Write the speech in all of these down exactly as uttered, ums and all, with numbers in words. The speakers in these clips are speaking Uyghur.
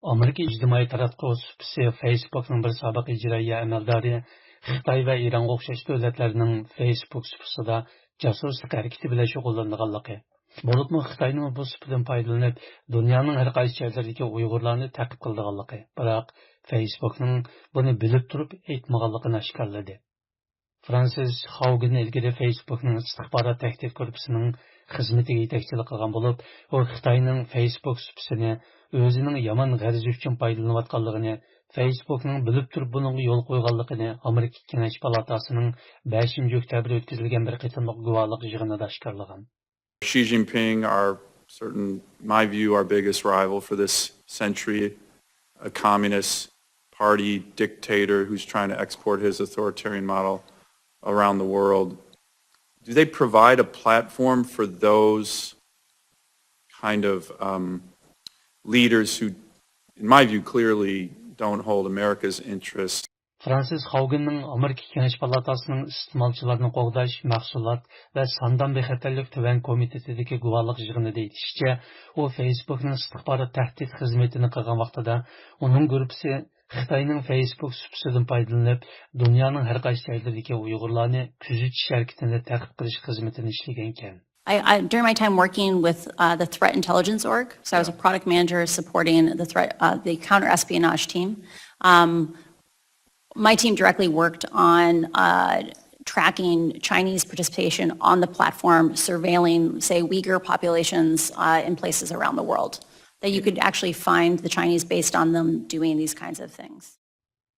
ئامېرىكا ئىجتىمائىي تاراتقۇ سۇپىسى فېيسبۇكنىڭ بىر سابىق ئىجرائىيە ئەمەلدارى خىتاي ۋە ئىرانغا ئوخشاش دۆلەتلەرنىڭ فېيسبۇك سۇپىسىدا جاسۇسلۇق ھەرىكىتى بىلەن شۇغۇللىنىدىغانلىقى، بولۇپمۇ خىتاينىڭ بۇ سۇپىدىن پايدىلىنىپ، دۇنيانىڭ ھەر قايسى جايلىرىدىكى ئۇيغۇرلارنى تەقىب قىلىدىغانلىقى، بىراق فېيسبۇكنىڭ بۇنى بىلىپ تۇرۇپ ئېيتمىغانلىقىنى ئاشكارىلىدى. فرانسىس خاۋگىن ئىلگىرى فېيسبۇكنىڭ ئىستىخبارات تەھدىت گۇرۇپپىسىنىڭ خىزمىتىگە يېتەكچىلىك قىلغان بولۇپ، ئۇ خىتاينىڭ فېيسبۇك سۇپىسىنى ئۆزىنىڭ يامان غەرىزى ئۈچۈن پايدىلىنىۋاتقانلىقىنى، فېيسبۇكنىڭ بىلىپ تۇرۇپ بۇنىڭغا يول قويغانلىقىنى ئامېرىكا كېڭەش پالاتاسىنىڭ بەشىنچى ئۆكتەبىر ئۆتكۈزۈلگەن بىر قېتىملىق گۇۋاھلىق يىغىنىدا ئاشكارىلىغان. Xi Jinping, our certain, in my view, our biggest rival for this century, a communist party dictator who's trying to export his authoritarian model around the world. Do they provide a platform for those kind of um, leaders who, in my view, clearly don't hold America's interest? فرانسىس خاۋگىننىڭ ئامېرىكا كېڭەش پالاتاسىنىڭ ئىستېمالچىلارنى قوغداش، مەھسۇلات ۋە ساندان بىخەتەرلىك تۆۋەن كومىتېتىدىكى گۇۋاھلىق يىغىنىدا ئېيتىشىچە، ئۇ فېيسبۇكنىڭ ئىستىخبارات تەھدىت خىزمىتىنى قىلغان ۋاقتىدا ئۇنىڭ گۇرۇپپىسى خىتاينىڭ فېيسبۇك سۇپىسىدىن پايدىلىنىپ، دۇنيانىڭ ھەر قايسى جايلىرىدىكى ئۇيغۇرلارنى كۆزىتىش ھەرىكىتىنى تەقىب قىلىش خىزمىتىنى ئىشلىگەنىكەن. I, I, during my time working with uh, the Threat Intelligence Org, so I was a product manager supporting the threat, uh, the counter espionage team. Um, my team directly worked on uh, tracking Chinese participation on the platform, surveilling, say, Uyghur populations uh, in places around the world. That you could actually find the Chinese based on them doing these kinds of things.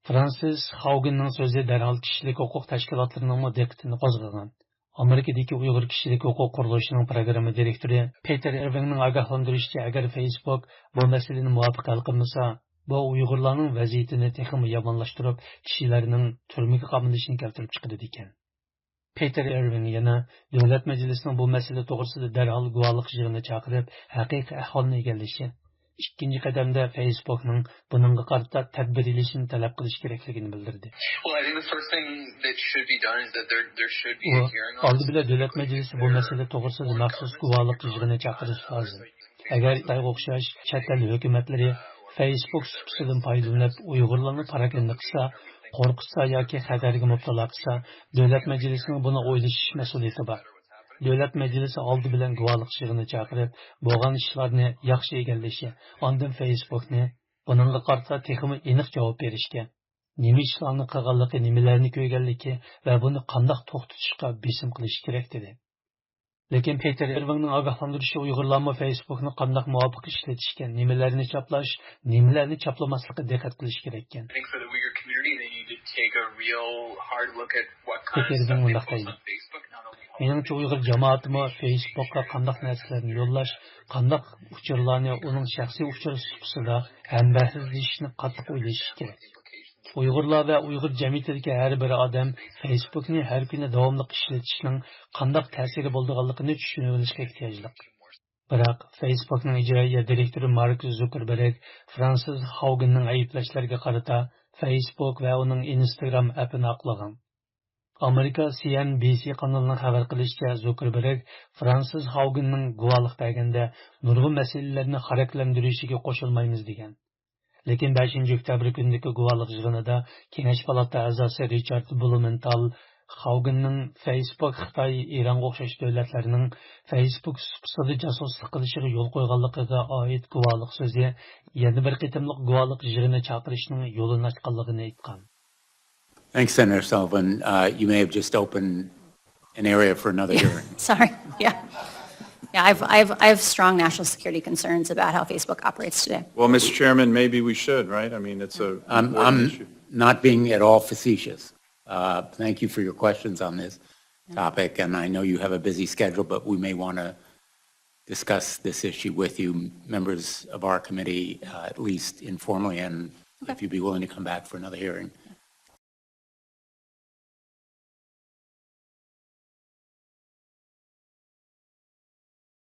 فرانسىس خاۋگىننىڭ سۆزى دەرھال كىشىلىك ھوقۇق تەشكىلاتلىرىنىڭمۇ دىققىتىنى قوزغىغان. ئامېرىكىدىكى ئۇيغۇر كىشىلىك ھوقۇق قۇرۇلۇشىنىڭ پروگرامما دىرېكتورى پېتېر ئېرۋىڭنىڭ ئاگاھلاندۇرۇشىچە، ئەگەر فېيسبۇك بۇ مەسىلىنى مۇۋاپىق ھەل قىلمىسا، بۇ ئۇيغۇرلارنىڭ ۋەزىيىتىنى تېخىمۇ يامانلاشتۇرۇپ، كىشىلەرنىڭ تۈرمىگە قامىلىشىنى كەلتۈرۈپ چىقىرىدىكەن. پېتېر ئېرۋىڭ يەنە دۆلەت مەجلىسىنىڭ بۇ مەسىلە توغرىسىدا دەرھال گۇۋاھلىق يىغىنى چاقىرىپ، ھەقىقىي ئەھۋالنى ئىگىلىشى، ئىككىنچى قەدەمدە فېيسبۇكنىڭ بۇنىڭغا قارىتا تەدبىر ئېلىشىنى تەلەپ قىلىش كېرەكلىكىنى بىلدۈردى. Well, I think the first thing that should be done is that there, there should be ئۇ a hearing on ئالدى بىلەن دۆلەت مەجلىسى بۇ مەسىلە توغرىسىدا مەخسۇس گۇۋاھلىق يىغىنى چاقىرىشى لازىم. ئەگەر خىتايغا ئوخشاش چەت ئەل ھۆكۈمەتلىرى فېيسبۇك سۇپىسىدىن پايدىلىنىپ، ئۇيغۇرلارنى پاراكەندە قىلسا، قورقۇتسا ياكى خەتەرگە مۇپتىلا قىلسا، دۆلەت مەجلىسىنىڭ بۇنى ئويلىشىش مەسئۇلىيىتى بار. دۆلەت مەجلىسى ئالدى بىلەن گۇۋاھلىق يىغىنى چاقىرىپ، بولغان ئىشلارنى ياخشى ئىگىلىشى، ئاندىن فېيسبۇكنى بۇنىڭغا قارىتا تېخىمۇ ئېنىق جاۋاب بېرىشكە، نېمە ئىشلارنى قىلغانلىقى، نېمىلەرنى كۆرگەنلىكى ۋە بۇنى قانداق توختىتىشقا بېسىم قىلىشى كېرەك، دېدى. لېكىن پېتېر ئېرۋىننىڭ ئاگاھلاندۇرۇشىچە، ئۇيغۇرلارمۇ فېيسبۇكنى قانداق مۇۋاپىق ئىشلىتىشكە، نېمىلەرنى چاپلاش، نېمىلەرنى چاپلىماسلىققا دىققەت قىلىش كېرەككەن. I think for the Uyghur community, they need to take a real hard look at what kind of پېتېر ئېرۋىن stuff they مۇنداق post دەيدۇ. On Facebook, not only مېنىڭچە، ئۇيغۇر جامائىتىمۇ فېيسبۇكقا قانداق نەرسىلەرنى يوللاش، قانداق ئۇچۇرلارنى ئۇنىڭ شەخسىي ئۇچۇرى سۇپىسىدا ھەمبەھسلىشىشنى قاتتىق ئويلىشىشى كېرەك. ئۇيغۇرلار ۋە ئۇيغۇر جەمئىيىتىدىكى ھەر بىر ئادەم فېيسبۇكنى ھەر كۈنى داۋاملىق ئىشلىتىشنىڭ قانداق تەسىرى بولىدىغانلىقىنى چۈشىنىۋېلىشقا ئېھتىياجلىق. بىراق فېيسبۇكنىڭ ئىجرائىيە دىرېكتورى مارك زۇكېربېرگ فرانسىس خاۋگىننىڭ ئەيىبلەشلىرىگە قارىتا فېيسبۇك ۋە ئۇنىڭ ئىنستاگرام ئەپىنى ئاقلىغان. ئامېرىكا سى ئېن بى سى قانىلىنىڭ خەۋەر قىلىشىچە، زۇكېربېرگ فرانسىس خاۋگىننىڭ گۇۋاھلىق بەرگەندە نۇرغۇن مەسىلىلەرنى خاراكتېرلەندۈرۈشىگە قوشۇلمايمىز، دېگەن. لېكىن بەشىنچى ئۆكتەبىر كۈنىدىكى گۇۋاھلىق يىغىنىدا كېڭەش پالاتا ئەزاسى رىچارد بلۇمېنتال خاۋگىننىڭ فېيسبۇك خىتاي، ئىرانغا ئوخشاش دۆلەتلەرنىڭ فېيسبۇك سۇپىسىدا جاسۇسلۇق قىلىشىغا يول قويغانلىقىغا ئائىت گۇۋاھلىق سۆزى يەنە بىر قېتىملىق گۇۋاھلىق يىغىنى چاقىرىشنىڭ يولىنى ئاچقانلىقىنى ئېيتقان. Thanks, Senator Sullivan. Uh, you may have just opened an area for another hearing. Sorry. Yeah. Yeah, I've, I've, I have strong national security concerns about how Facebook operates today. Well, Mister Chairman, maybe we should, right? I mean, it's a I'm, important I'm issue. Not being at all facetious. Uh, thank you for your questions on this topic, and I know you have a busy schedule, but we may want to discuss this issue with you, members of our committee, uh, at least informally, and if you'd be willing to come back for another hearing.